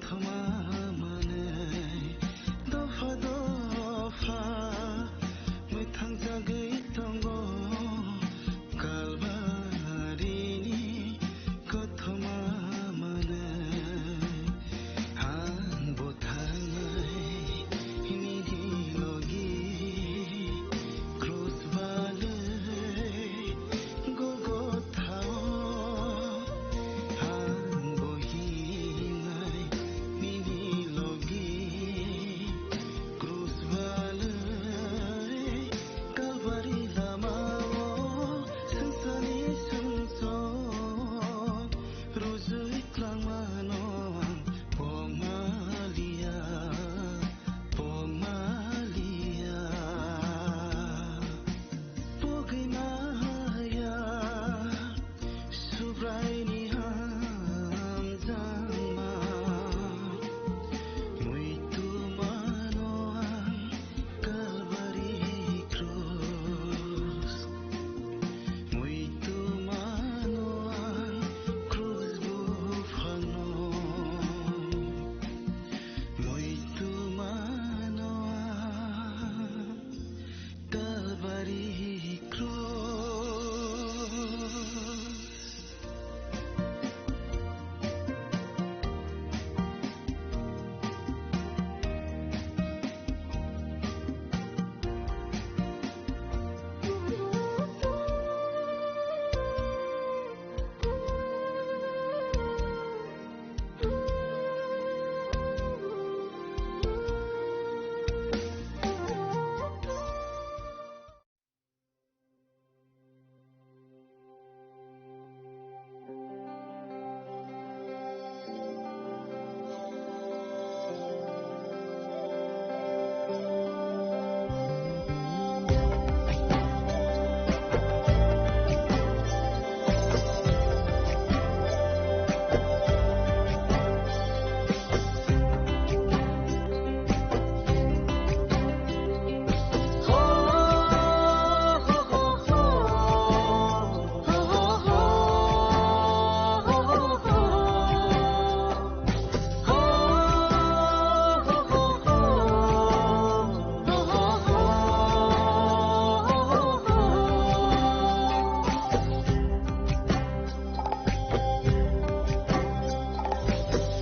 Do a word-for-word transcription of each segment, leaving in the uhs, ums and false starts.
Thoma manai dopha dopha mwthang jagwi tongo Kalbarini kothoma manai. Ang bo thangnai nini logi krus balai Golgothao ang bo hingnai nini logi krus balai Kalvari lamao sungsani sungsok rujui klangmano ang pokmaliya, pokmaliya. Pogwi maya Subraini hamjakma muitu mano ang Kalvari krus. Muitu mano ang krus buphangno. Muitu mano ang Kalvari krus.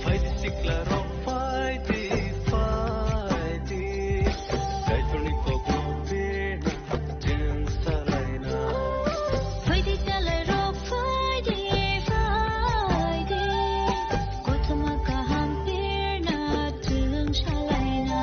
Phaidi sikla rok, phaidi, phaidi. Kaitorni kokno pena chwng salaina. Phaidi chalai rok, phaidi, phaidi. Kothoma kaham pena chwng salaina.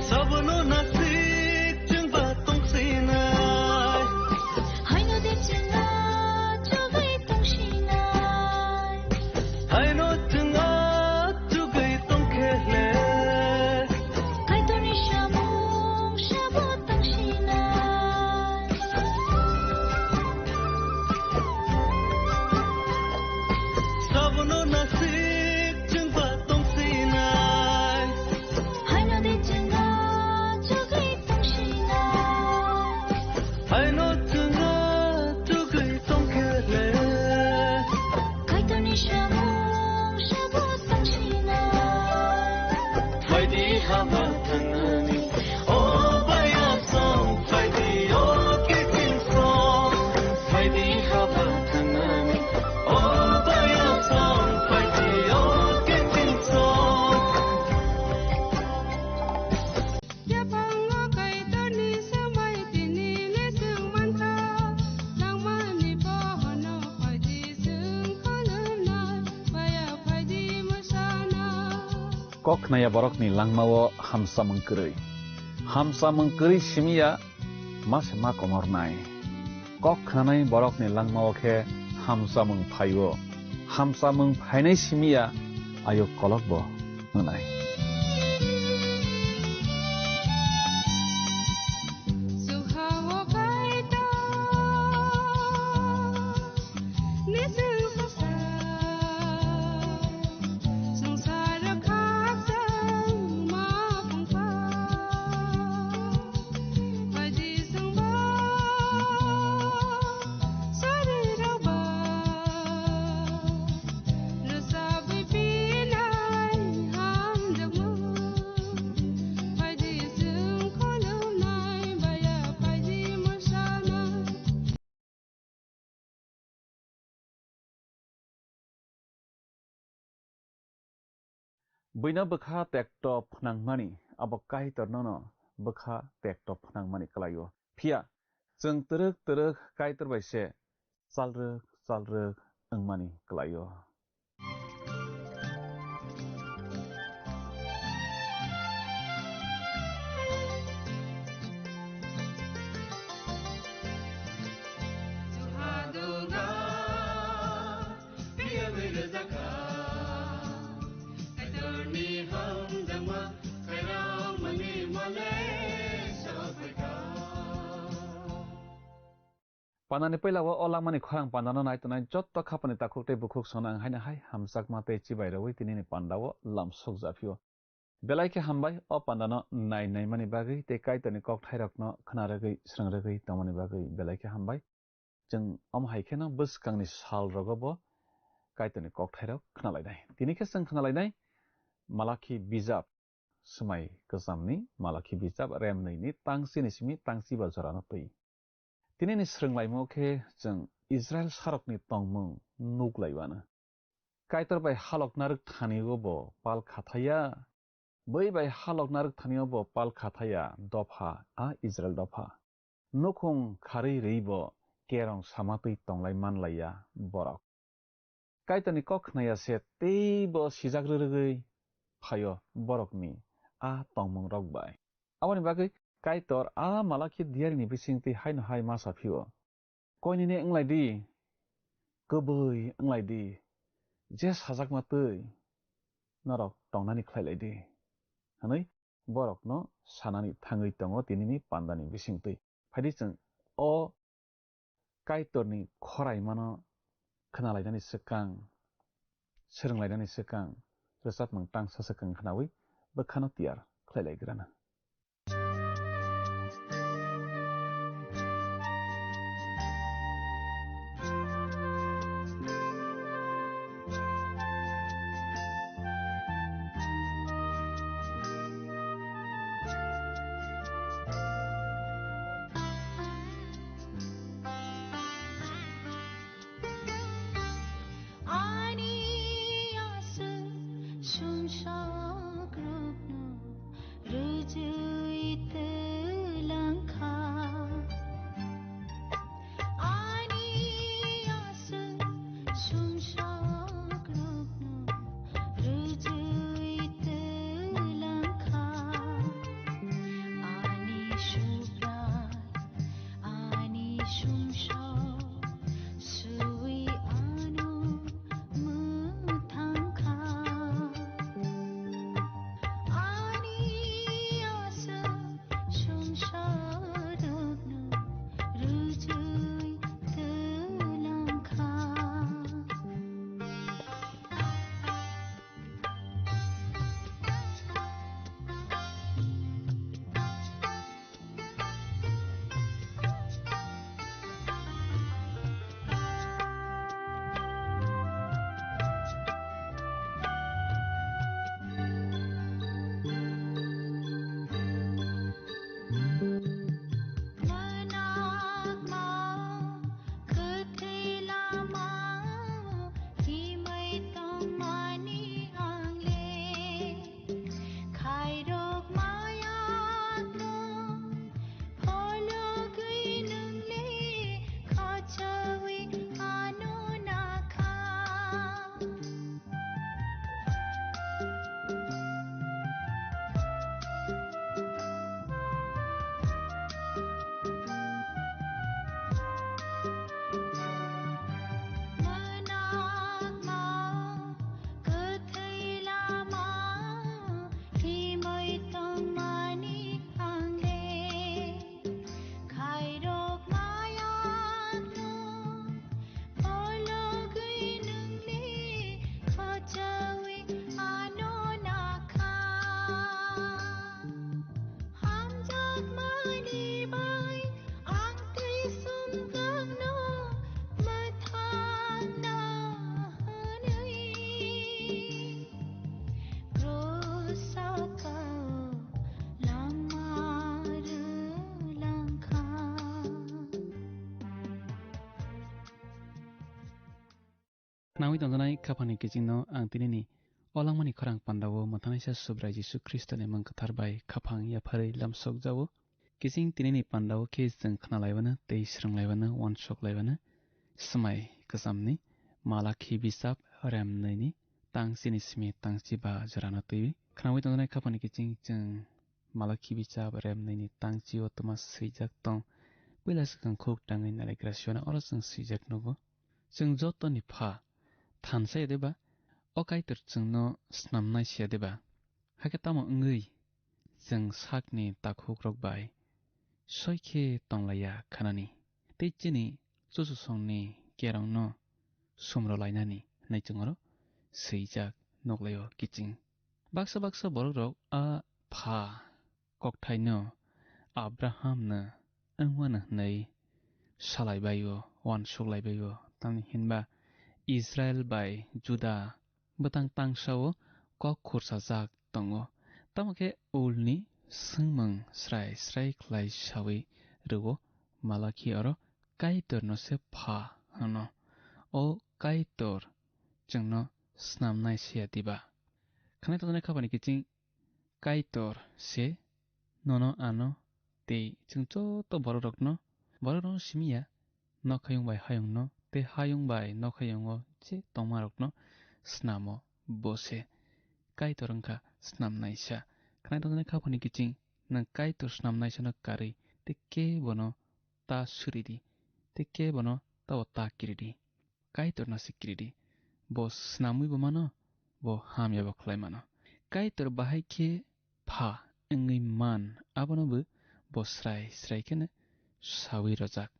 Sabono nasik chwngba tongsinai. Haino de chwng achugwi tongsinai. Haino chwng achugwi tongkhe le. Kaitorni samung sabo tongsinai. Sabono nasik chwngba tongsinai. Haino de chwng achugwi tongsinai. Haino chwng achugwi tongkhe le. Kaitorni samung sabo tongsinai. Phaidi haba thangnani, o baya song, phaidi o kiting song. Phaidi haba thangnani, o baya song, phaidi o kiting song. Yaphango Kaitorni swmai tini le chwng mankha, nangmani bohono phaidi chwng kholwnai, baya phaidi mwsana. Kok khnaya borokni langmao hamsamung kwrwi. Hamsamung kwrwi simi ya ma se ma komornai. Kok khnanai borokni langmao khe hamsamung phaio. Hamsamung phainai simi ya ayuk kolokbo wngnai. Buino bwkha tekto phnangmani, abo Kaitor nono bwkha tekto phnangmani kwlaio. Phiya chwng twrwk twrwk Kaitor bai se chalrwk chalrwk wngmani kwlaio. Pandani puila o, o langmani khorang pandano nai tongnai jotto khapani takhuk tei bukhuk songno ang haino hai hamjakma tei chibai rwui tinini pandao lam sokjaphio. Belai khe hambai o pandano nai naimani bagwi tei Kaitorni kokthairokno khna rwgwi, srwng rwgwi tongmani bagwi belai khe hambai. Chwng omo hai kheno bwskangni sal rogo bo Kaitorni kokthairok khna lainai. Tini khe chwng khna lainai Malakhi bijap, swmai kwchamni Malakhi bijap remnwini tangchini simi tangchiba jorano twi. Tinini srwnglaimung khe chwng Israil sarokni tongmung nuk laiwano. Kaitor bai halok narwk thani o bo pal khathaya, bwi bai halok narwk thani o bo pal khathaya dopha, a Israil dopha. Nukhung kharwi rwi bo kerong sama twi tonglai manlaiya borok. Kaitorni kok khnaya se teibo sijak rwrwgwi phaio borokni a tongmung rok bai. Aboni bagwi Kaitor a Malakhi diarini bisingtwi haino hai ma sa phio, "Koinene wnglaidi, kwbwi wnglaidi, je sajakma twi norok tongnani khlailaidi," hwnwi borokno sanani thangwi tongo tinini pandani bisingtwi. Phaidi chwng o Kaitorni khoraimano khwnalainani swkang, swrwnglainani swkang, rwchapmung tangsa swkang khnaui bwkhano tiyar khlailaigwrana. Ani aswk sumsok rokno rwchap Khnaui tongjanai khaphangni kichingno ang tinini olangmani khorang pandao mwthanaisa Subrai Jisu Khristoni mung kwthar bai khaphang yapharwi lamsokjao. Kiching tinini pandao khe chwng khnalaibano tei swrwnglaibano uansuk laibano swmai kwchamni Malakhi bisap remnwini tang chini simi tang chiba jorano twiwi khnaui tongjanai khaphangni kiching chwng Malakhi bisap remnwini tang chio twma swijak tong. Puila swkang khuk tangwi nalaigra siwana oro chwng swijak nugo. Chwng jotoni pha thansa ya deba? O Kaitor chwngno snamnai siya deba? Hakhe tamo wngwi chwng sakni takhukrok bai soi khe tonglaiya khanani tei chini chuchusongni kerongno sumrwlainani hwnwi chwng oro swijak nuklaio kiching. Baksa baksa borokrok a pha kokthaino Abrahamno wngmano hwnwi salaibaio, uansukhlaibaio, tamni hinba Israil bai Juda bwtang tangsao kok khursajak tongo. Tamo khe ulni swngmung srai srai khlai saui rwo, Malakhi oro Kaitorno se pha hwno. O Kaitor chwngno snamnai siya diba? Khnai tongjaknai khaphani kiching Kaitor se nono ano tei chwng joto borokrokno, borokrokno simi ya, nokhayung bai hayungno tei hayung bai nokhayungo je tongmarokno snamo bo se. Kaitor wngkha snamnaisa. Khnai tongjaknai khaphani kiching nwng Kaitor snamnaisano karwi tei kebono ta suri di tei kebono tao ta kiri di. Kaitorno se kiri di. Bo snamwi bo mano, bo hamya bo khlai mano. Kaitor bahai khe pha wngwi man, abono bo, bo srai srai kheno saui rojak.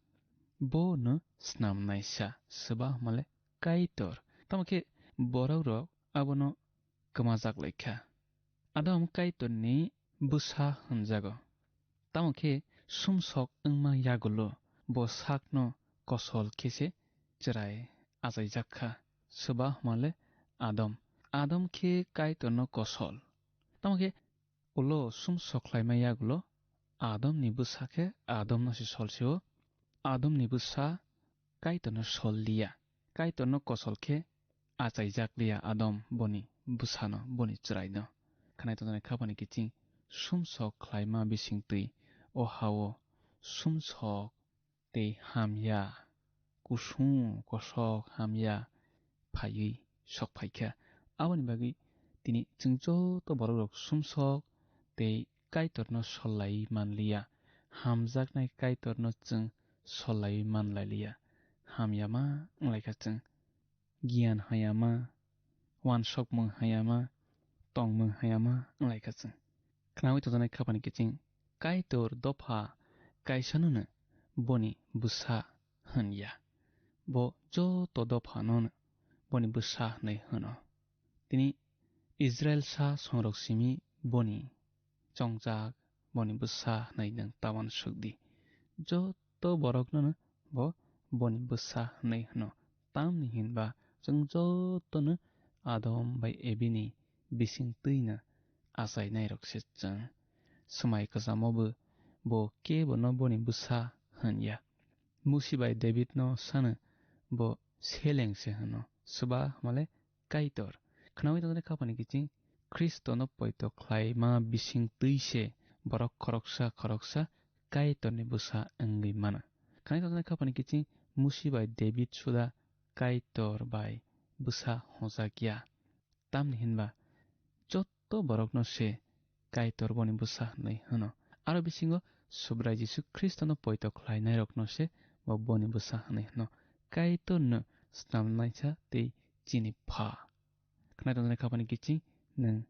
Bono snamnaisa swba hwnmale Kaitor. Tamo khe borokrok abono kwmajak lai kha. Adam Kaitorni bwsa hwnjago. Tamo khe sumsok wngma yagulo bo sakno kosol khe se chwrai achaijak kha. Swba hwnmale Adam. Adam khe Kaitorno kosol. Tamo khe ulo sumsok khlaima yagulo Adamni bwsa khe Adamno se sol se-o. Adamni bwsa Kaitorno sol liya. Kaitorno kosol khe achaijak liya Adam boni bwsano, boni chwraino. Khnai tongjaknai khaphani kiching sumsok khlaima bisingtwi o ha-o sumsok tei hamya, kusung kosok hamya phaiwi sok phaikha. Aboni bagwi tini chwng joto borokrok sumsok tei Kaitorno sol laiwi manliya, hamjaknai Kaitorno chwng sol laiwi manlailiya. Hamya ma wnglaikha chwng, giyan hayama, uansukmung hayama, tongmung hayama wnglaikha chwng. Khnaui tongjaknai khaphani kiching Kaitor dopha kaisanono boni bwsa hwn ya. Bo joto dophanono boni bwsa hwnwi hwno. Tini Israilsa songrok simi boni chongjak, boni bwsa hwnwi nwng ta uansuk di. Joto boroknono bo boni bwsa hwnwi hwno. Tamni hinba chwng jotono Adam bai Ebini bisingtwino achainairok se chwng. Swmai kwchamo bo, bo kebono boni bwsa hwn ya. Musi bai Davidno sano bo seleng se hwno, swba hwnmale Kaitor. Khnaui tongjaknai khaphani kiching Khristono poito khlaima bisingtwi se borok khoroksa khoroksa Kaitorni bwsa wngwi mano. Khnaui tongjaknai khaphani kiching Musi bai David suda Kaitor bai bwsa hwnjak ya. Tamni hinba joto borokno se Kaitor boni bwsa hwnwi hwno. Aro bisingo Subrai Jisu Khristono poito khlainairokno se bo boni bwsa hwnwi hwno. Kaitorno snamnaisa tei chini pha. Khnaui tongjaknai khaphani kiching nwng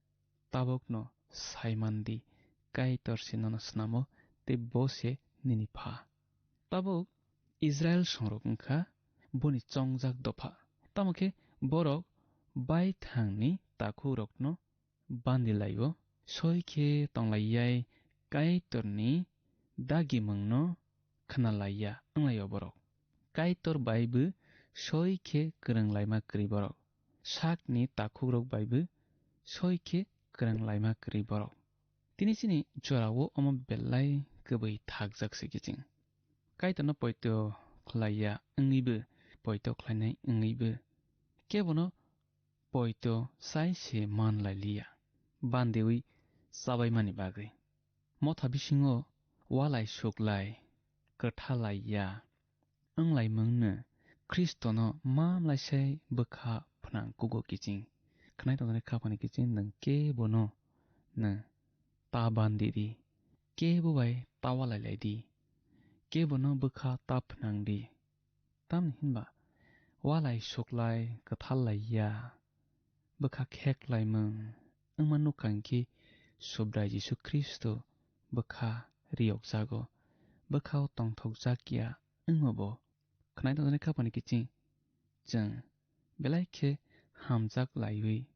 tabukno sai man di, Kaitor se nono snamo tei bo se nini pha. Tabuk Israil songrok wngkha boni chongjak dopha. Tamo khe borok baithangni takhukrokno bandilai-o, soi khe tonglaiyai Kaitorni dagimungno khwnalaiya wnglai-o borok. Kaitor bai bo soi khe kwrwng laima kwrwi borok. Sakni takhukrok bai bo soi khe kwrwng laima kwrwi borok. Tini chini jorao omo belai kwbwi thakjak se kiching. Kaitorno poito khlaiya wngwibo, poito khlainai wngwibo, kebono poito sai se man lai liya, bandiwi chabaimani bagwi. Motha bisingo walai suklai kwthalai ya wnglaimungno Khristono mamlaisai bwkha phnang kugo kiching. Khwnai tongjaknai khaphani kiching nwng kebono nwng ta bandi di, kebo bai ta walai lai di, kebono bwkha ta phnang di. Tamni hinba walai suklai kwthal lai ya, bwkha kheklaimung wngma nukha hinkhe Subrai Jisu Khristo bwkha riyokjago, bwkhao tongthokjak ya wngmabo. Khwnai tongjaknai khaphani kiching chwng belai khe hamjak laiwi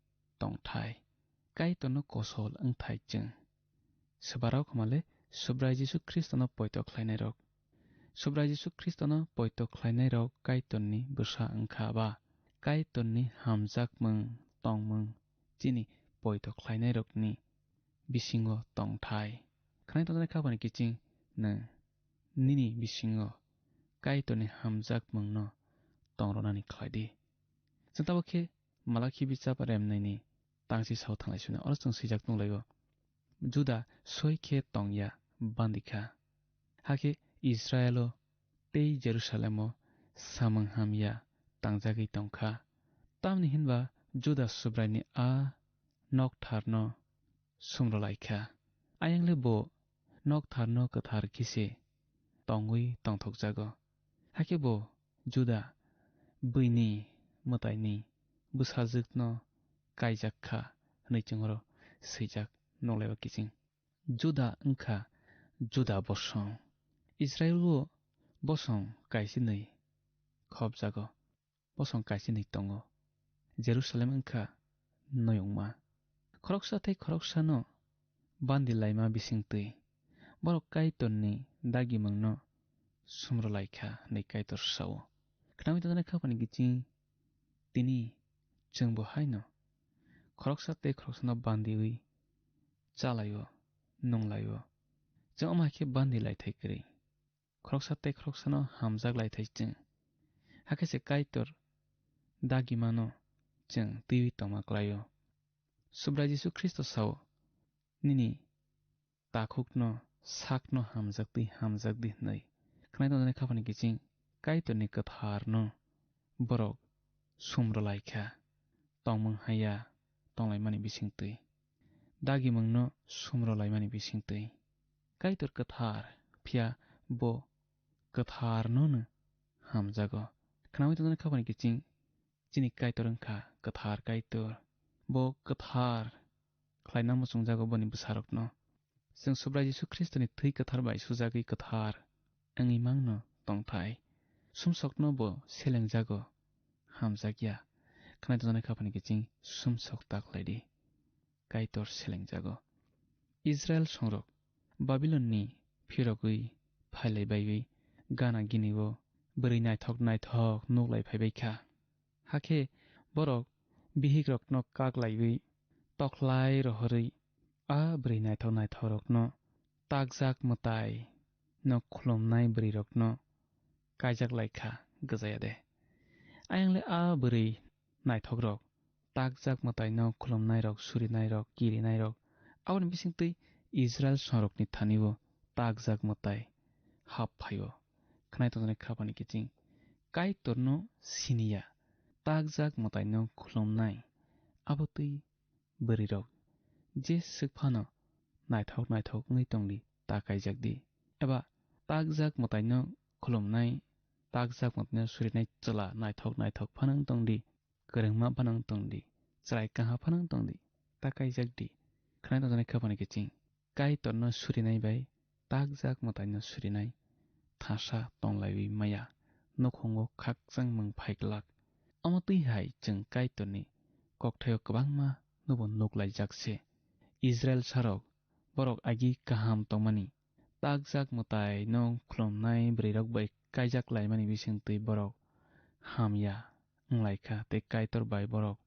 tongthai, Kaitorno kosol wngthai chwng. Swbarok hwnmale Subrai Jisu Khristono poito khlainairok. Subrai Jisu Khristono poito khlainairok Kaitorni bwsa wngkha ba Kaitorni hamjakmung tongmung chini poito khlainairokni bisingo tongthai. Khwnai tongjaknai khaphani kiching nwng nini bisingo Kaitorni hamjakmungno tongronani khlai di. Chwng tabuk khe Malakhi bichap remnaini tangchi sao thanglai sino. Oro chwng swijak tonglaio, Juda soi khe tongya bandi kha, hakhe Israilo tei Jerusalemo samung hamya tangjagwi tongkha. Tamni hinba Juda Subraini a noktharno sumrwlai kha. Ayang le bo noktharno kwthar khe se tongwi tongthokjago. Hakhe bo Juda buini mwtaini bwsajwkno kaijak kha hwnwi chwng oro swijak nukhlaiba kiching. Juda wngkha Juda bosong. Israilo bosong kaisa nwi khopjago. Bosong kaisa nwi tongo. Jerusalem wngkha noyungma. Khoroksa tei khoroksano bandi laima bisingtwi borok Kaitorni dagimungno sumrwlai kha hwnwi Kaitor sao. Khnaui tongjaknai khaphani kiching tini chwngbo haino khoroksa tei khoroksano bandiwi chalaio, nunglaio. Chwng omo hai khe bandi laithai kwrwi. Khoroksa tei khoroksano hamjak laithai chwng. Hakhe se Kaitor dagimano chwng twiwi tongma klaio. Subrai Jisu Khristo sao, "Nini takhukno, sakno hamjak twi, hamjak di," hwnwi. Khwnai tongjaknai khaphani kiching Kaitorni kwtharno borok sumrwlai kha, tongmung haya tonglaimani bisingtwi, dagimungno sumrwlaimani bisingtwi. Kaitor kwthar, phiya bo kwtharnono hamjago. Khnaui tongjaknai khaphani kiching chini Kaitor wngkha kwthar Kaitor. Bo kwthar khlaina muchungjago boni bwsarokno. Chwng Subrai Jisu Khristoni thwi kwthar bai sujagwi kwthar wngwi mangno tongthai. Sumsokno bo selengjago, hamjakya. Khwnai tongjaknai khaphani kiching sumsok ta khlai di. Kaitor selengjago. Israel songrok Babilonni phirogwi phailai baiwi gana gini-o bwrwi naithok naithok nuklai phaibai kha. Hakhe borok bihikrokno kaklaiwi tokhlai rohorwi a bwrwi naithok naithokrokno takjak mwtai no khulumnai bwrwirokno kaijak lai kha gwjaya de. Ayang le a bwrwi naithokrok, takjak mwtaino khulumnairok, surinairok, kirinairok, aboni bisingtwi Israel songrokni thani-o takjak mwtai hap phaio. Khwnai tongjaknai khaphani kiching Kaitorno siniya, takjak mwtaino khulumnai, abo twi bwrwirok je swk phano naithok naithok wngwi tongdi, ta kaijak di. Eba takjak mwtaino khulumnai, takjak mwtaino surinai chwla naithok naithok phano wng tongdi, kwrwngma phano wng tongdi, chwrai kaha phano wng tongdi, ta kaijak di. Khwnai tongjaknai khaphani kiching Kaitorno surinai bai takjak mwtaino surinai thasa tonglaiwi maya nukhungo khakchangmung phai glak. Omo twi hai chwng Kaitorni kokthaio kwbangma nobo nuklaijak se. Israel sarok borok agi kaham tongmani, takjak mwtaino khulumnai bwrwirok bai kaijak laimani bisingtwi borok hamya wng lai kha tei Kaitor bai borok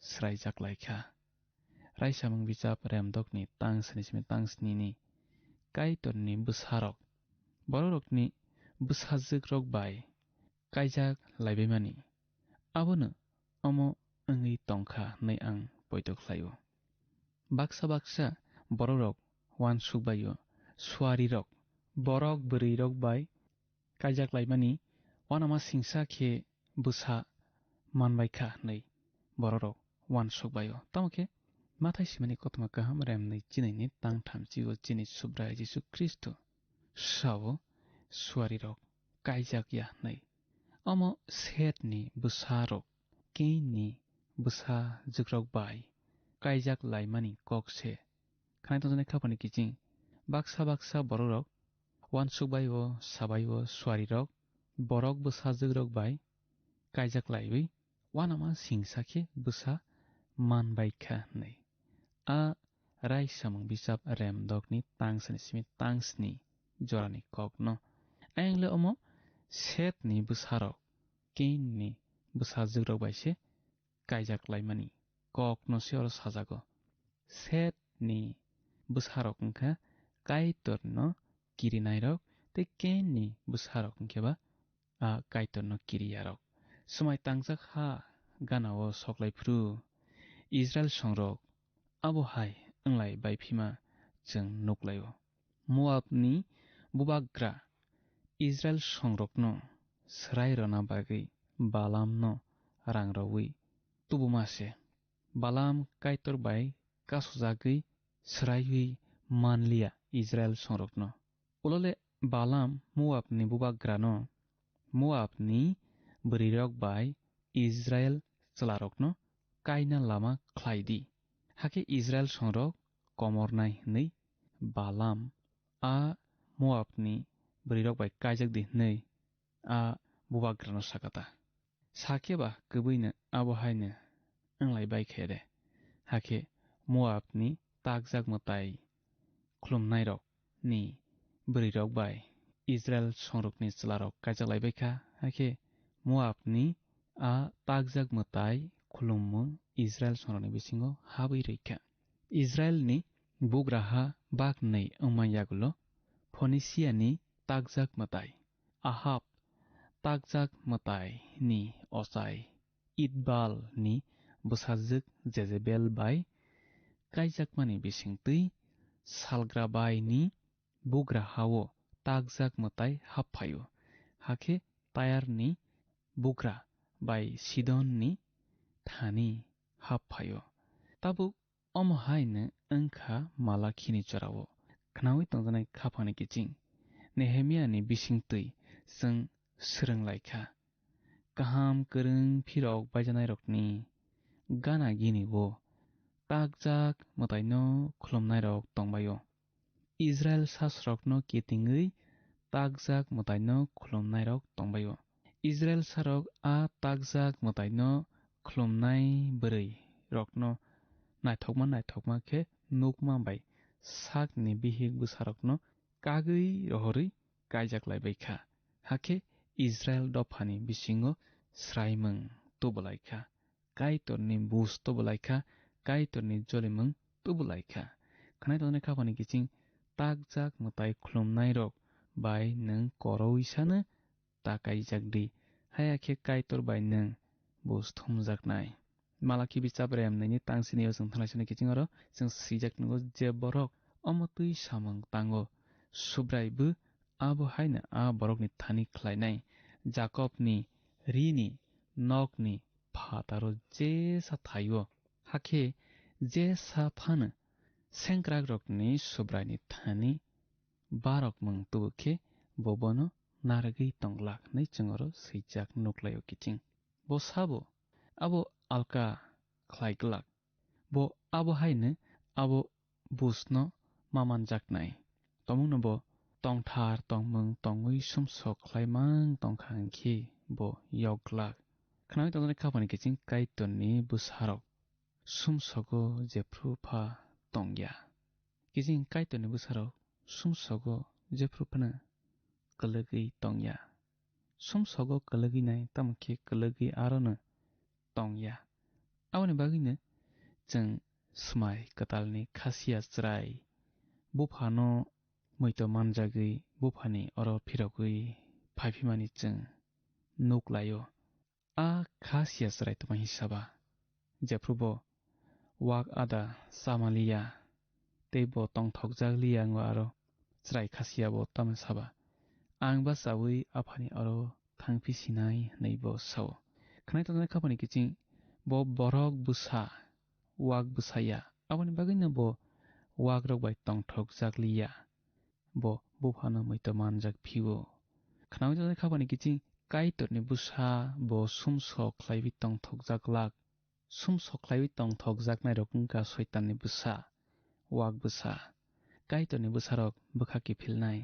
swraijak lai kha. Raisamung bichap remdokni tang sni simi tang snini Kaitorni bwsarok, bororokni bwsajwkrok bai kaijak laibaimani. Abono omo wngwi tongkha hwnwi ang poito khlaio. Baksa baksa borokrok uansuk bai-o, suarirok, borok bwrwirok bai kaijak laimani uanama singsa khe bwsa manbai kha hwnwi borokrok uansuk bai-o. Tamo khe Mathai simani kothoma kaham remni chinini tang thamchi-o chini Subrai Jisu Khristo sao suarirok kaijak ya hwnwi. Omo Setni bwsarok Kainni bwsa jwkrok bai kaijak laimani kok se. Khnai tongjaknai khapani kiching baksa baksa borokrok uansuk bai-o, sabai-o, suarirok, borok bwsa jwkrok bai kaijak laiwi uanama singsa khe bwsa man bai kha hwnwi. A Rai samung bichap Remdokni tangsani simi tangsni jorani kokno. Ayang le omo Setni bwsarok Kainni bwsa jwkrok bai se kaijak laimani kokno se oro sajago. Setni bwsarok wngkha Kaitorno kirinairok tei Kainni bwsarok wngkhe ba a Kaitorno kiriyarok. Swmai tangjak ha ganao soklai phuru Israil songrok abo hai wnglai bai phima chwng nuklaio. Moabni bubagra Israil songrokno swrai rwna bagwi Balamno rang rwui tubuma se. Balam Kaitor bai kasujagwi swraiwi manliya Israil songrokno. Ulole Balam Moabni bubagrano, Moabni bwrwirok bai Israil chwlarokno kaina lama khlai di. Hakhe Israil songrok komornai hwnwi Balam a Moabni bwrwirok bai kaijak di hwnwi a bubagrano sakata. Sakhe ba kwbwino abo haino wnglai bai khe de. Hakhe Moabni takjak mwtai khulumnairokni bwrwirok bai Israil songrokni chwlarok kaijak lai bai kha. Hakhe Moabni a takjak mwtai khulummung Israil songrokni bisingo habwi rwi kha. Israilni bugraha baknwi wngma yagulo Phoeniciani takjak mwtai Ahab takjak mwtaini ochai Idbalni bwsajwk Jezebel bai kaijakmani bisingtwi salgrabaini bugrahao takjak mwtai hap phaio, hakhe Tayarni bugra bai Sidonni thani hap phaio. Tabuk omo haino wngkha Malakhini jorao khnaui tongjaknai khaphangni kiching. Nehemiani bisingtwi chwng swrwng lai kha. Kaham kwrwng phirok baijanairokni gana gini-o takjak mwtaino khulumnairok tongbaio. Israil sasrokno kitingwi takjak mwtaino khulumnairok tongbaio. Israil sarok a takjak mwtaino khulumnai bwrwi rokno naithokma naithokma khe nukma bai sakni bihik bwsarokno kagwi rohorwi kaijak lai bai kha. Hakhe Israil dophani bisingo swraimung tubu lai kha. Kaitorni bus tubu lai kha, Kaitorni jolimung tubu lai kha. Khnai tongnai khaphani kiching takjak mwtai khulumnairok bai nwng koroisano ta kaijak di, haya khe Kaitor bai nwng bus thumjaknai. Malakhi bichap rem nini tangsini o chwng thanglai sani kiching oro chwng swijak nungo je borok omo twi samung tango, Subrai bo abo haino a borokni thani khlainai. Jakobni rini nokni phataro jesa thaio, hakhe jesa phano sengkrakrokni Subraini thani barokmung tubu khe bo bono narwgwi tong glak hwnwi chwng oro swijak nuklaio kiching. Bo sabo abo alka khlai glak. Bo abo haino abo busno ma manjaknai. Tongmungno bo tongthar tongmung tongwi sumsok khlai mang tongkha hwnkhe bo yok glak. Khnaui tongjaknai khaphani kiching Kaitorni bwsarok sumsogo jephru pha tongya. Kiching Kaitorni bwsarok sumsogo jephru phano kwlwgwi tongya. Sumsogo kwlwgwi nai, tamo khe kwlwgwi arono tongya. Aboni bagwino chwng Swmai Kwtalni khasiya chwrai buphano muito manjagwi buphani oro phirogwi phaiphimani chwng nuk laio. A kha sia chwrai tongma hinwi saba, jephru bo wak ada chama liya tei bo tongthokjak liya wngo aro chwrai kha sia bo tamo saba, "Ang ba chaui aphani aro thangphi sinai," hwnwi bo sao. Khwnai tongjaknai khapani kiching bo borok bwsa, wak bwsa ya, aboni bagwino bo wakrok bai tongthokjak liya. Bo buphano muitu manjak phio. Khwnai tongjaknai khapani kiching Kaitorni bwsa bo sumsok khlaiwi tongthokjak glak. Sumsok khlaiwi tongthokjaknairok wngkha Soitanni bwsa, wak bwsa. Kaitorni bwsarok bwkha kiphilnai,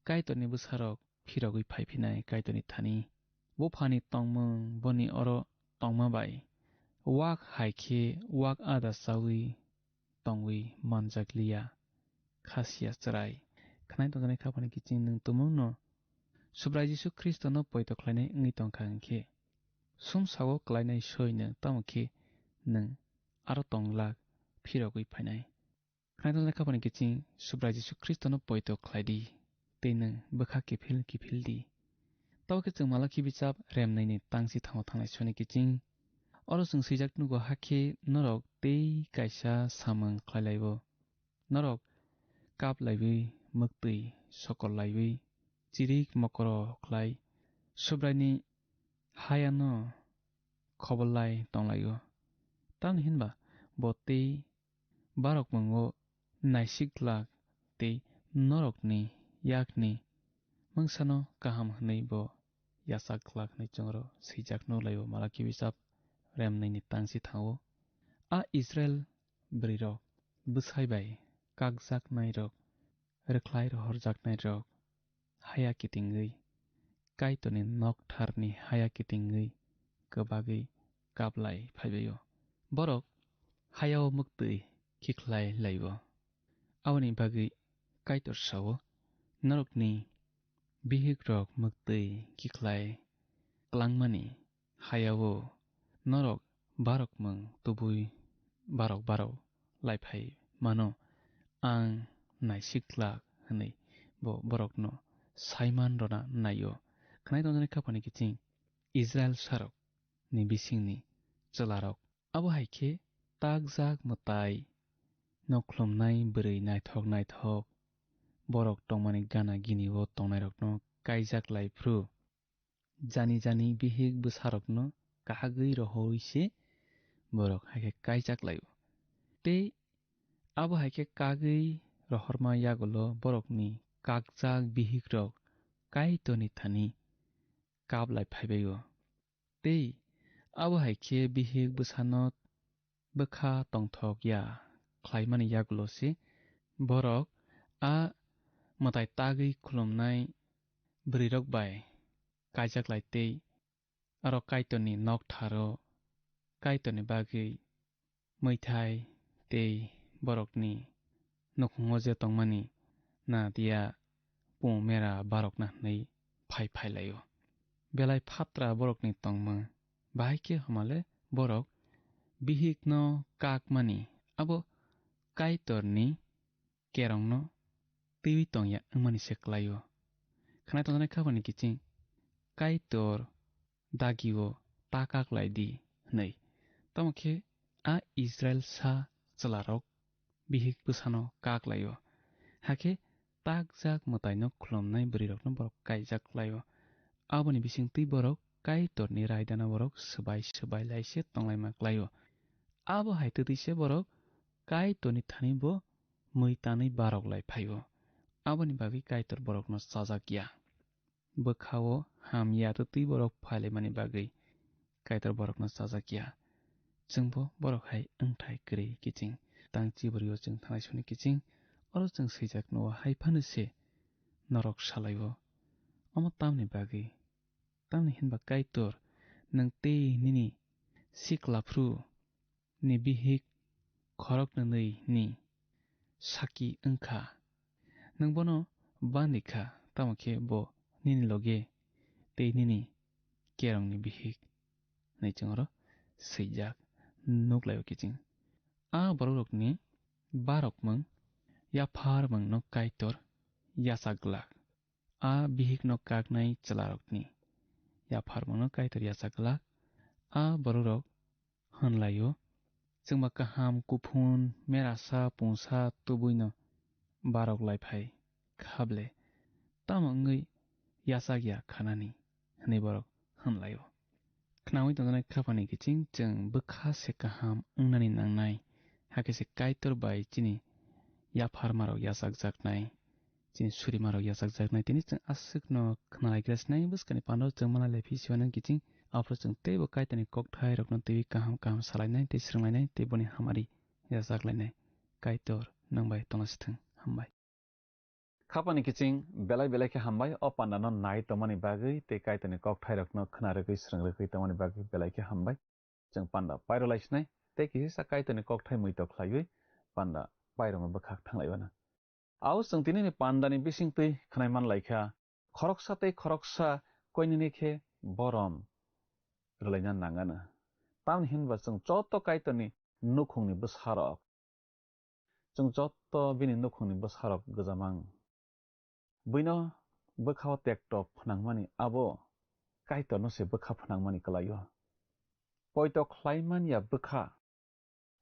Kaitorni bwsarok phirogwi phaiphinai Kaitorni thani. Buphani tongmung boni oro tongma bai wak hai khe wak ada chaui tongwi manjak liya. Kha sia chwrai. Khwnai tongjaknai khapani kiching nwng tumungno Subrai Jisu Khristono poito khlainai wngwi tongkha hwnkhe, sumsao klainai soi nwng, tamo khe nwng aro tong glak, phirogwi phainai. Khwnai tongjaknai khapani kiching Subrai Jisu Khristono poito khlai di, tei nwng bwkha kiphil kiphil di. Tabo khe chwng Malakhi bichap remnwini tangsi thango thanglai soni kiching. Oro chwng swijak nugo, hakhe norok tei kaisa samung khlai laibo. Norok kap laiwi, mwktwi sokol laiwi, chirik mokoro khlai Subraini hayano khobor lai tong laio. Tamni hinba bo tei barok mungo naisik glak tei norokni yakni mungsano kaham hwnwi bo yachak glak hwnwi chwngno swijak nuk laio Malakhi bichap remnwini tangsi thango. A Israil bwrwirok, bwsai bai kakjaknairok, rwkhlai rohorjaknairok haya kitingwi, Kaitorni noktharni haya kitingwi kwbagwi kaplai phaibaio. Borok hayao mwktwi khikhlai laibo. Aboni bagwi Kaitor sao, norokni bihikrok mwktwi khikhlai klangmani hayao norok barokmung tubui barok barok lai phai mano, ang naisik glak hwnwi bo borokno saiman rwna naio. Khwnai tongjaknai khapani kiching Israil sarokni bisingni chwlarok. Abo hai khe takjak mwtai no khlumnai bwrwi naithok naithok borok tongmani gana gini o tongnairokno kaijak lai phru. Jani jani bihik bwsarokno kahagwi rohorwi se borok hai khe kaijak lai-o. Tei abo hai khe kagwi rohorma yagulo borokni kakjak bihikrok Kaitorni thani kap lai phaibai-o. Tei abo hai khe bihik bwsano bwkha tongthok ya khlaimani yagulo se borok a mwtai tagwi khulumnai bwrwirok bai kaijak lai tei aro Kaitorni noktharo Kaitorni bagwi mwithai tei borokni nukhungo je tongmani na tiya pung mera barokna hwnwi phai phai lai-o. Belai phatra borokni tongmung bahai khe hwnmale borok bihikno kakmani abo Kaitorni kerongno twiwi tongya wngmani se klai-o. Khwnai tongjaknai khapani kiching Kaitor dagio ta kak lai di hwnwi. Tamo khe a Israilsa chwlarok bihik bwsano kak lai-o. Hakhe takjak mwtaino khulumnai bwrwirokno borok kaijak lai-o. Aboni bisingtwi borok Kaitorni raidano borok swbai swbai lai se tonglaima klai-o. Abo hai twtwi se borok Kaitorni thani bo mui tanwi barok lai phai-o. Aboni bagwi Kaitor borokno chajak ya. Bwkha-o hamya twtwi borok phailaimani bagwi Kaitor borokno chajak ya. Chwngbo borok hai wngthai kwrwi kiching tang chibori-o chwng thanai soni kiching oro chwng swijak nugo hai phano se norok salai-o. Omo tamni bagwi? Tamni hinba Kaitor nwng tei nini sikla phru ni bihik khoroknwnwi ni saki wng kha. Nwng bono bandi kha, tamo khe bo nini loge tei nini kerongni bihik hwnwi chwng oro swijak nuk lai-o kiching. A borokrokni barokmung yapharmungno Kaitor yachak glak. A bihikno kaknai chwlarokni yapharmungno Kaitor yachak glak. A bororok hwnlaio, "Chwngba kaham, kuphun, merasa, pungsa tubuino barok lai phai khable, tamo wngwi yachak ya khanani?" hwnwi borok hwnlaio. Khnaui tongjaknai khapani kiching chwng bwkha se kaham wngnani nangnai, hakhe se Kaitor bai chini yapharmarok yachakjaknai, chini surimarok yachakjaknai, tini chwng aswkno khnalaigra sinai bwskani pando chwng manlai lai phi siya nang kiching, aphuru chwng teibo Kaitorni kokthairokno twiwi kaham kaham salainai tei swrwnglainai tei boni hamari yachaklainai. Kaitor nwng bai tongna sithwng. Hambai. Khapani kiching belai belai khe hambai o pandano nai tongmani bagwi tei Kaitorni kokthairokno khna rwgwi swrwng rwgwi tongmani bagwi belai khe hambai. Chwng panda pairo lai sinai tei kisa Kaitorni kokthai muitok khlaiwi panda pairokno bwkhak thanglai uanw. Ao chwng tinini pandani bisingtwi khnai man lai kha, khoroksa tei khoroksa koinini khe borom rwlaina nanganw. Tamni hinba chwng joto Kaitorni nukhungni bwsarok. Chwng joto bini nukhungni bwsarok gwjamang. Buino bwkhao tektok phnangmani abo Kaitorno se bwkha phnangmani kwlaio. Poito khlaiman ya bwkha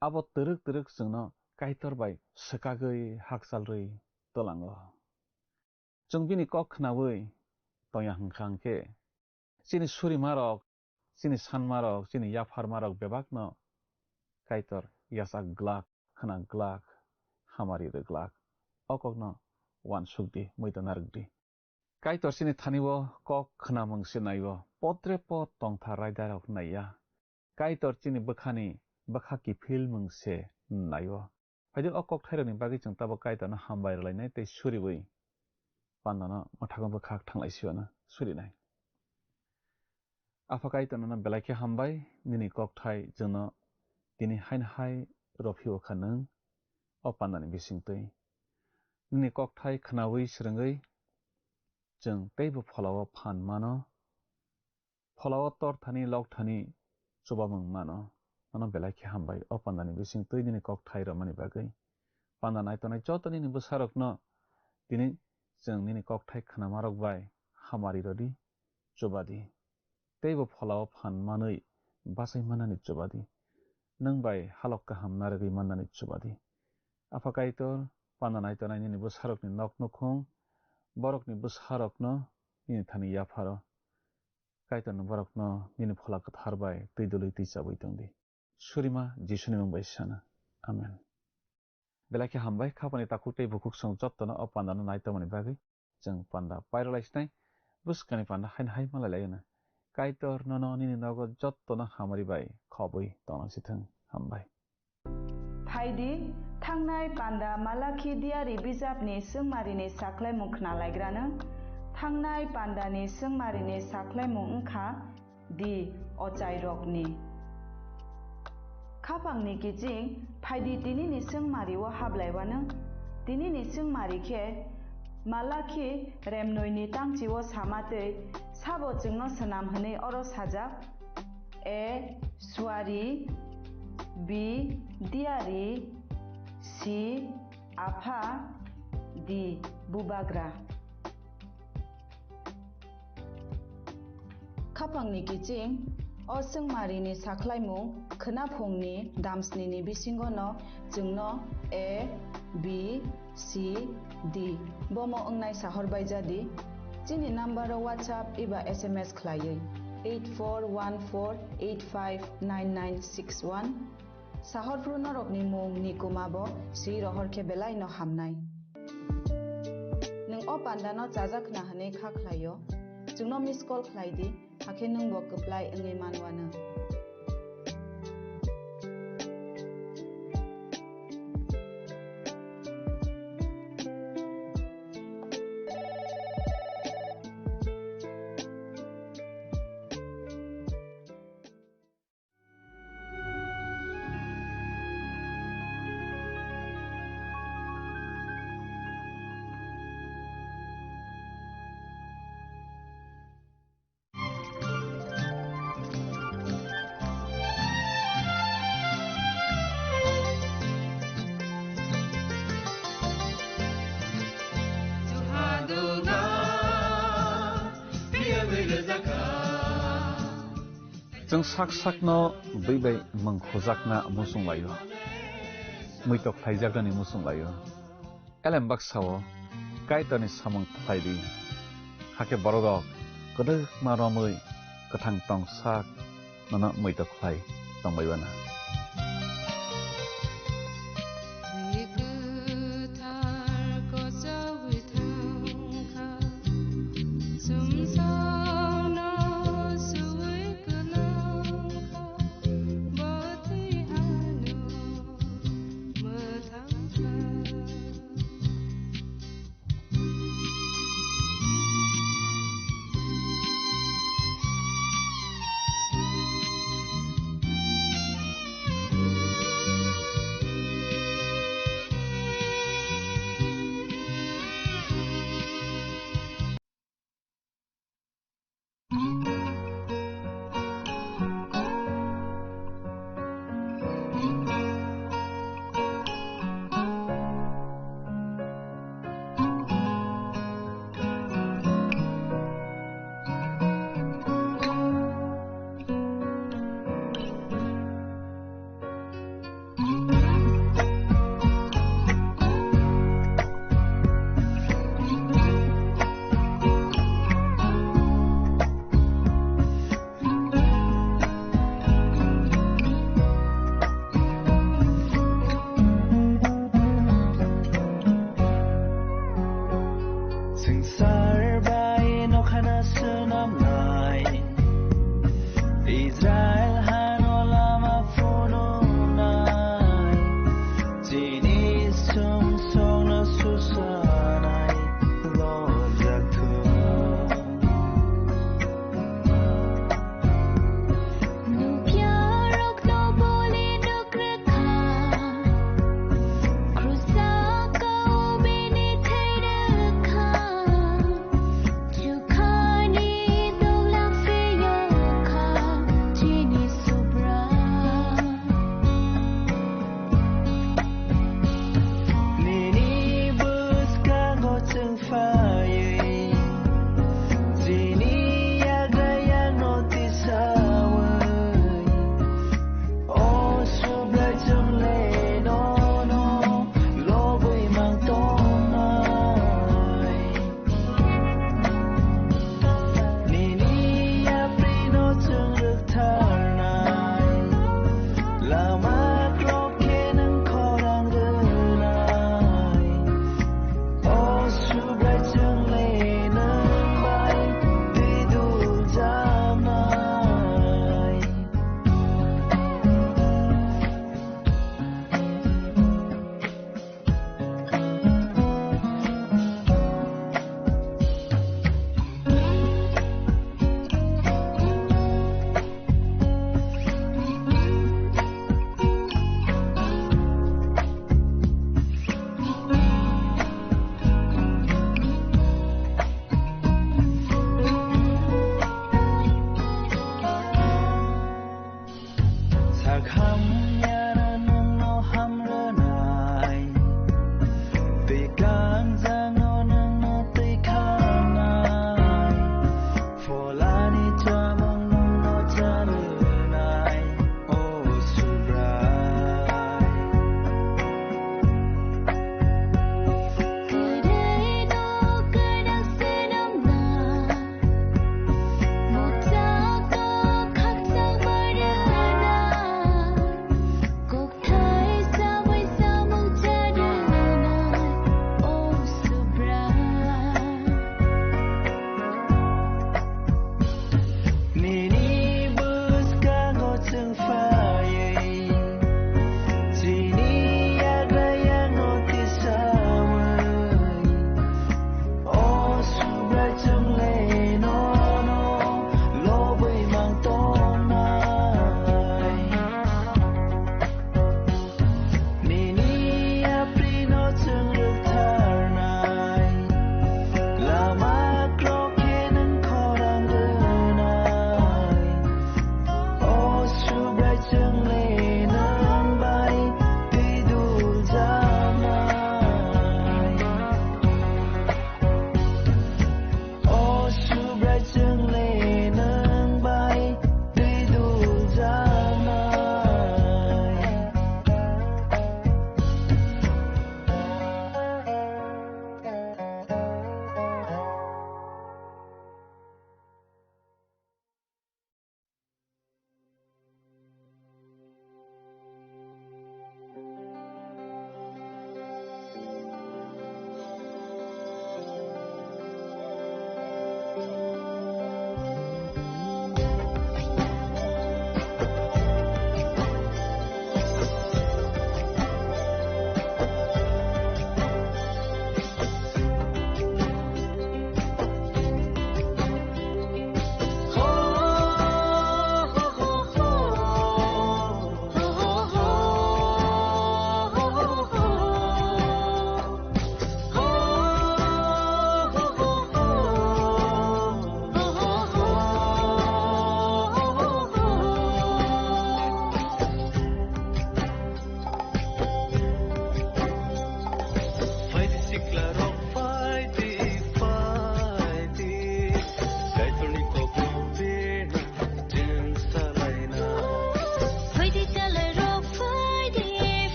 abo twrwk twrwk chwngno Kaitor bai swkagwi hakchalrwi twlango. Chwng bini kok khnaui tongya hwnkha hwnkhe, chini surimarok, chini sanmarok, chini yapharmarok bebakno Kaitor yachak glak, khna glak, hamari rw glak. O kokno uansuk di, muitu narwk di. Kaitor chini thani-o kok khnamung se nai-o, potre pot tongthar raidarok nai ya. Kaitor chini bwkhani bwkha kiphilmung se nai-o. Phaidi o kokthairokni bagwi chwng tabuk Kaitorno hambai rwlainai tei suriui pandano mwthangwi bwkhak thanglai siyano surinai. Apha Kaitor nono belai khe hambai, nini kokthai chwngno tini haino hai rophio kha nwng o pandani bisingtwi. Nini kokthai khnaui swrwngwi chwng teibo pholao phan mano. Pholao tor thani, lok thani chubamung mano. Nono belai khe hambai o pandani bisingtwi nini kokthai romani bagwi. Panda naitonai joto nini bwsarokno tini chwng nini kokthai khnamarok bai hamari rwdi, chubadi. Teibo pholao phan manwi bachai mannani chubadi. Nwng bai halok kaham narwgwi mannani chubadi. Apha Kaitor, panda naitonai nini bwsarokni nok nukhung, borokni bwsarokno nini thani yapharo. Kaitorni borokno nini Phola Kwthar bai twi dului twi chabwi tong di. Surima Jisuni mung bai sana. Amen. Belai khe hambai, khapani takhuk tei bukhuk chwng jottono o pandano nai tongmani bagwi. Chwng panda pairwlai sinai, bwskangni panda haino hai malai laino. Kaitor nono nini nogo jottono hamari bai khobwi tongna sithwng. Hambai. Phaidi, thangnai panda Malakhi diari bijapni swngmarini saklaimung khnalaigrano. Thangnai pandani swngmarini saklaimung wngkha di ochairokni. Khapangni kiching phaidi tinini swngmario hablaiwano. Tinini swngmari khe Malakhi remnoini tangchio sama tei sabo chwngno swnam hwnwi oro sajak. A, suari. B, diari. C, apha. D, bubagra. Khapangni kiching, o swngmarini saklaimung khwnaphungni damsnini bisingono chwngno A, B, C, D bomo wngnai sahor bai jadi. Chini number o WhatsApp eba S M S khlaiwi eight four one four eight five nine nine six one. Sahorphru norokni mung ni kuma bo swi rohor khe belai no hamnai. Nwng o panda no chajak khna hwnwi kha khlai o, chwngno miss call khlai di, hakhe nwng bo kwplai wngwi man uanw. Chwng sak sakno bwi bai mung khujakna muchung laio, muitok khlaijaknani muchung laio. Elem baksa-o Kaitorni samung khlai di, hakhe bororok kwdwkma romwi kwthang tong sak nono muitok khlai tongbai uana.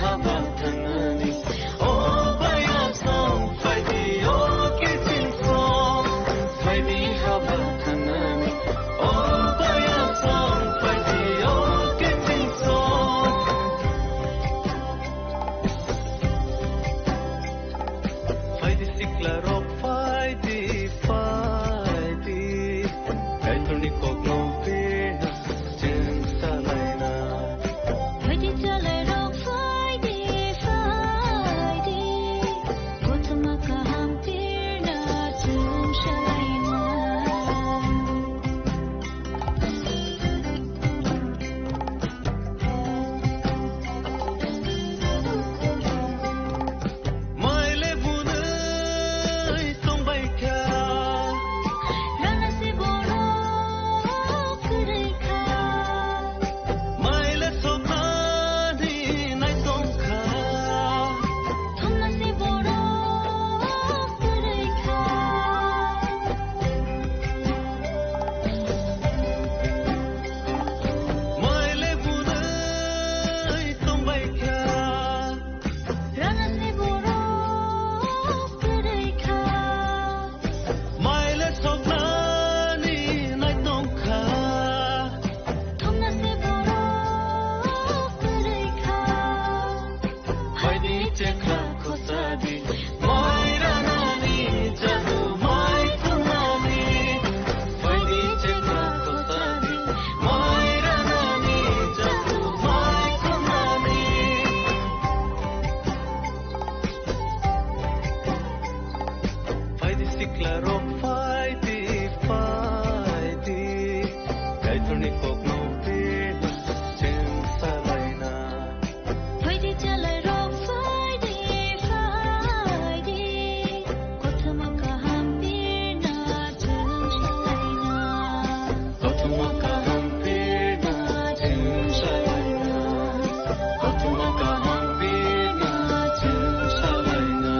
Haba thangnani, o baya song, phaidi, o kiching song, phaidi haba thangnani, o baya song, phaidi, o kiching song. Phaidi sikla rok, phaidi, phaidi, Kaitorni kokno pina. Chwng salaina. Phaidi chwlairok phaidi, phaidi. Kothoma kaham pirna chwng salaina. Maile bunai tongbai kha. Rana se borok kwrwi kha. Maile soknani nai tong kha. Thumna se borok kwrwi kha. Maile bunai tongbai kha. Rana se borok kwrwi kha. Maile soknani nai tong kha. Thumna se borok kwrwi kha. Phaidi chekra khosadi. Mai ranani jadu mai thumnani. Phaidi chekra khosadi. Mai ranani jadu mai thumnani. Phaidi sikla rok phaidi, phaidi. Kaitorni kokno pina chwng salaina. Phaidi chwlairok phaidi, phaidi. Kothoma kaham pirna chwng salaina. Kothoma kaham pirna chwng salaina. Kothoma kaham pirna chwng salaina.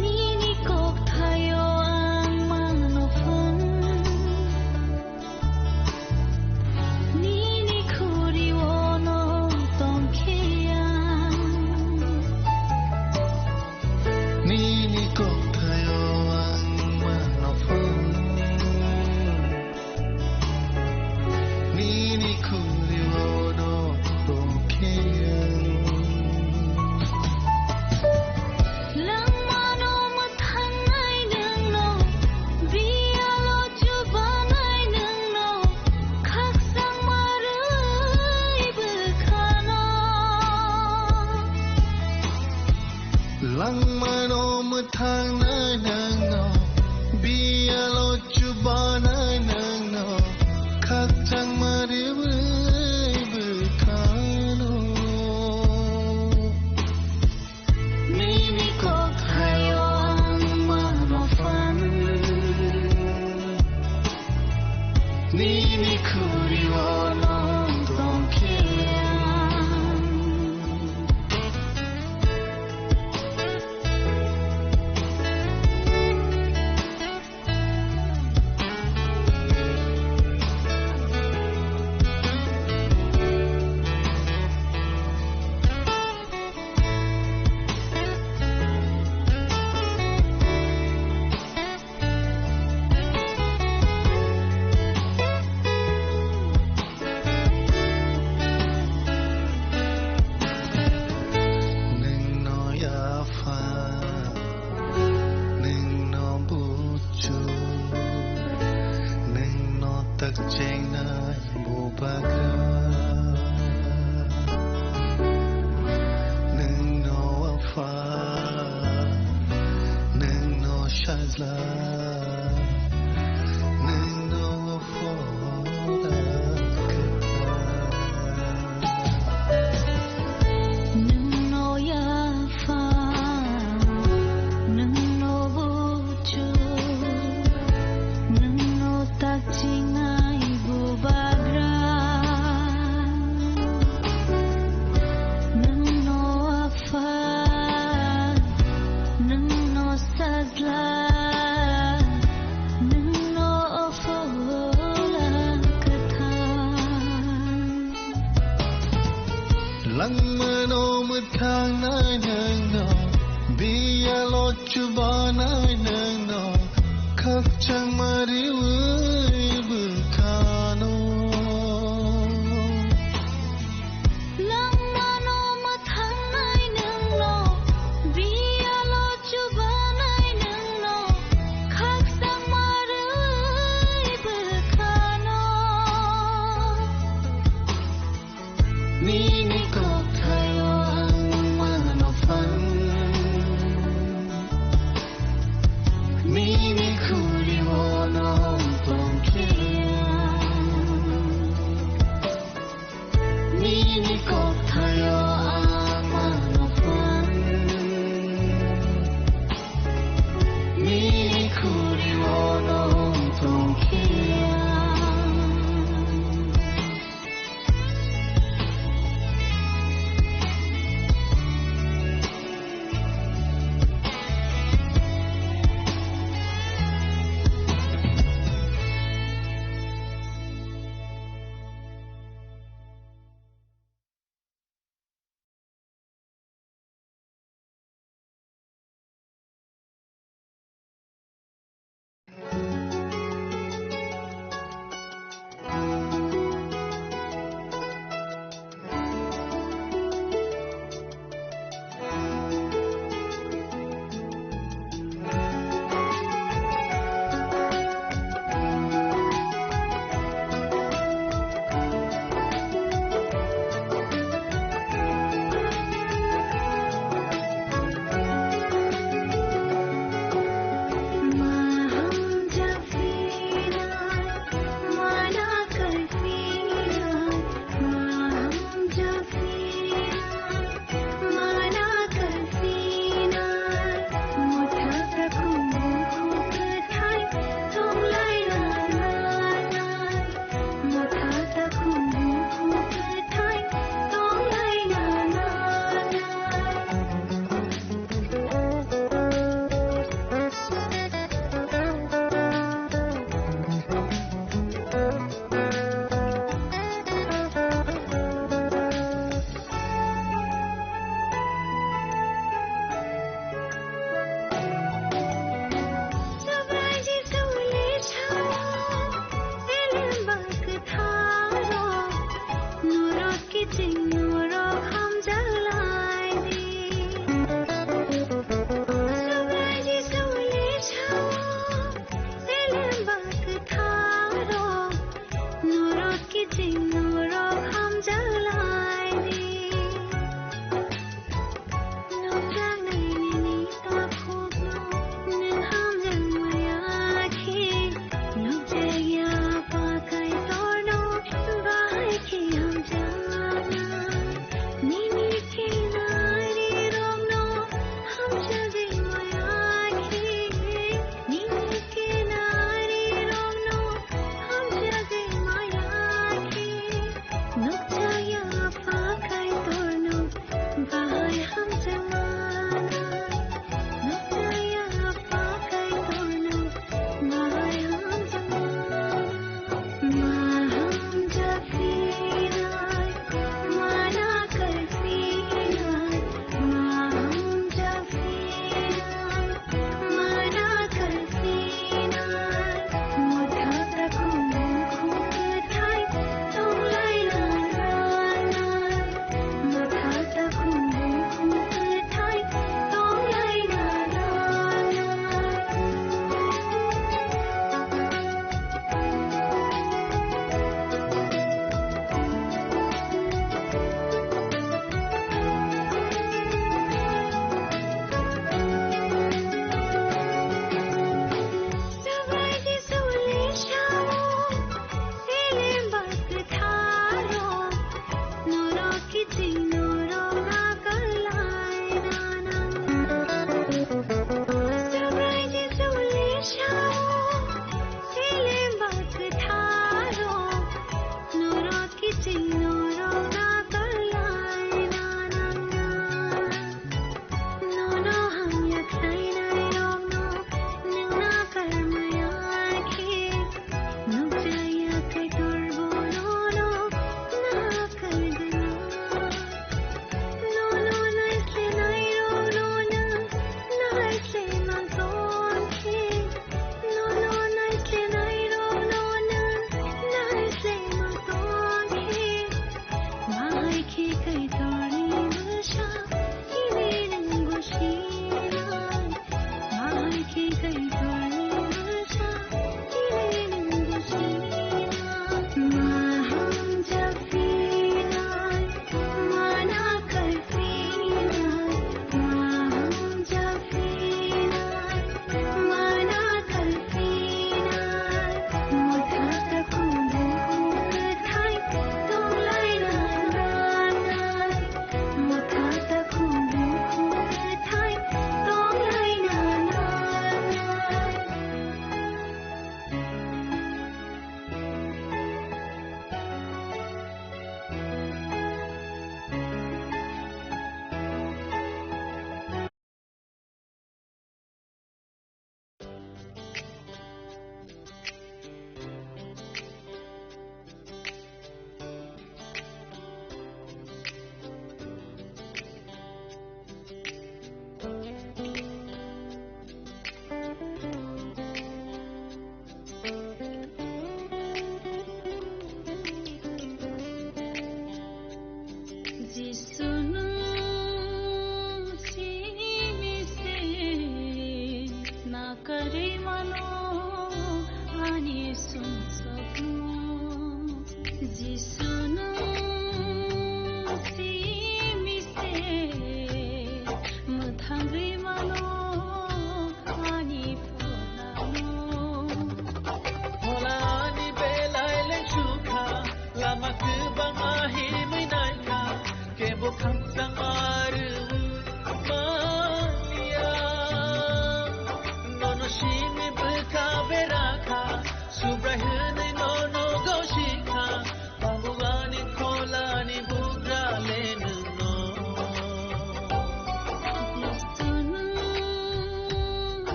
Nini kokthaio ang mano phano. Nini khuri-o no tongkhe ang. Nini kokthaio ang mano phano. Nini khuri-o no tongkhe ang. Langmano mwthangnai nwngno, biyalo chubanai nwngno, khakchangma rwi bwkhano. Langmano mwthangnai nwngno, biyalo chubanai nwngno, khakchangma rwi bwkhano. Nini kokthaio ang mano phano. Nini khuri-o no tongkhe ang. Chengnai bubagra, nwngno apha, nwngno sajla, nwngno phola kwthar. Nwngno yapha, nwngno buchu, nwngno takchingnai bubagra. Nwngno apha, nwngno sajla, nwngno phola kwthar. Langmano mwthangnai nwngno, biyalo chubanai nwngno, khakchangma riwi bwkhano. Langmano mwthangnai nwngno, biyalo chubanai nwngno, khakchangma riwi bwkhano. Nini kokthaio ang mano phan. Nini khuri ono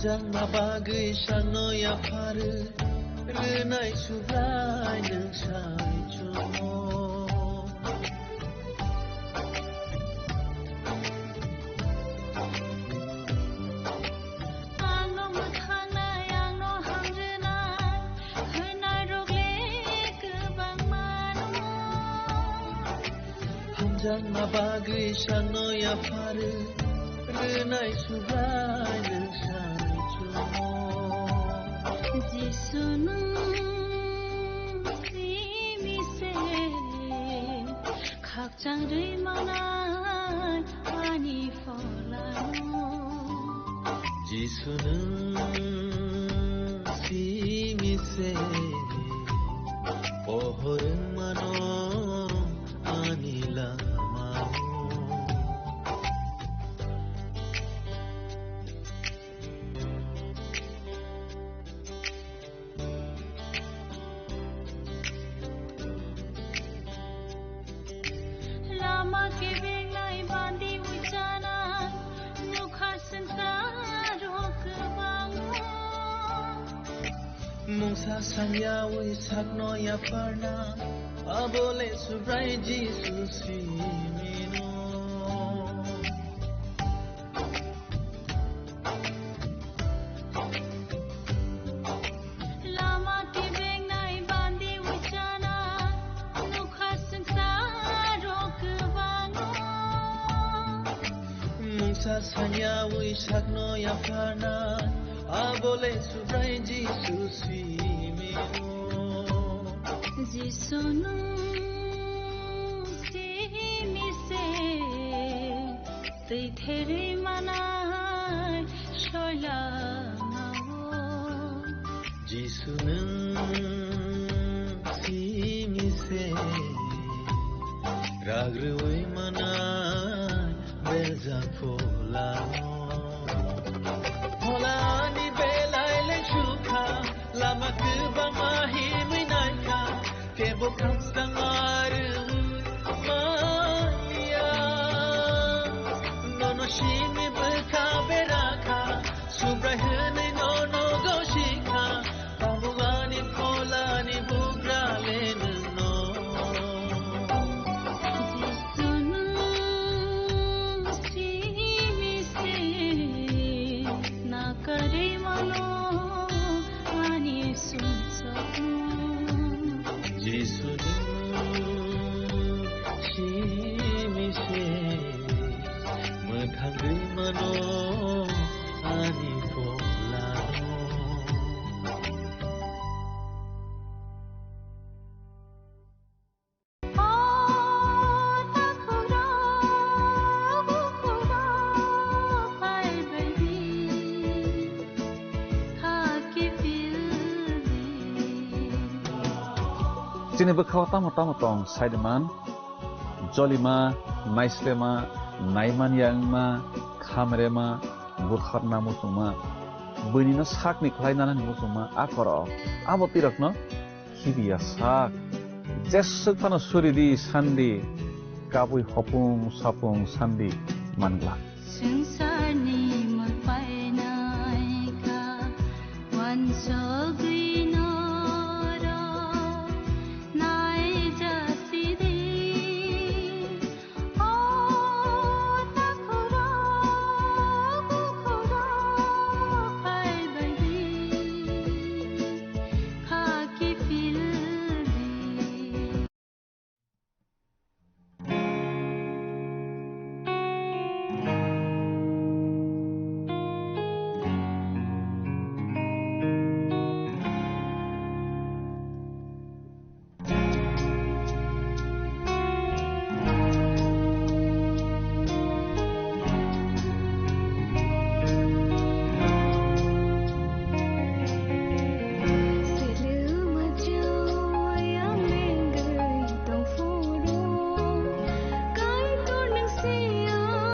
Jangma bagwi sakno yaphar rwnai Subrai nwng sai chwng. Angno mwthangnai, angno hamrwnai, hwnwi rok le kwbangma no. Hamjakma bagwi sakno yaphar rwnai Subrai nwng sai chwng. Jisu nwng simi se khakchang rwi manai ani pholano. Jisu nwng simi se pohor mano ani lamao. Lama kebengnai bandi ujana nukha swngcharo kwbangma. Mungsa sangyawi sakno yapharna, abole Subrai Jisu simino. Lama kebengnai bandi ujana nukha swngcharo kwbangma. Mungsa sangyawi sakno yapharna, abole Subrai Jisu simino. Jisu nwng simi se twi therwi manai soilamao. Jisu nwng simi se ragrwi manai belja pholao. Pholani belai le sukha, lama kwbangma himwi naikha, kebo khakchang arwi maya. Nono simi bwkha berakha, Subrai hwnwi nono gosikha, tabuk ani pholani bugra le nwngno. Jisu nwng simi se nakarwi mano ani sumsokno. Jisu nwng simi se mwthangwi mano ani pholano. Chini bwkhao tamo tamo tong saiman, jolima, naislema, naimanya wngma, khamrema, butharna muchungma, buinino sakni khlai nanani muchungma, a koro abo twi rokno khibiya sak. Jeswk phano suri di, san di, kabui hopung sapung san di man glak. Swngcharni mwpainaikha, uansugwi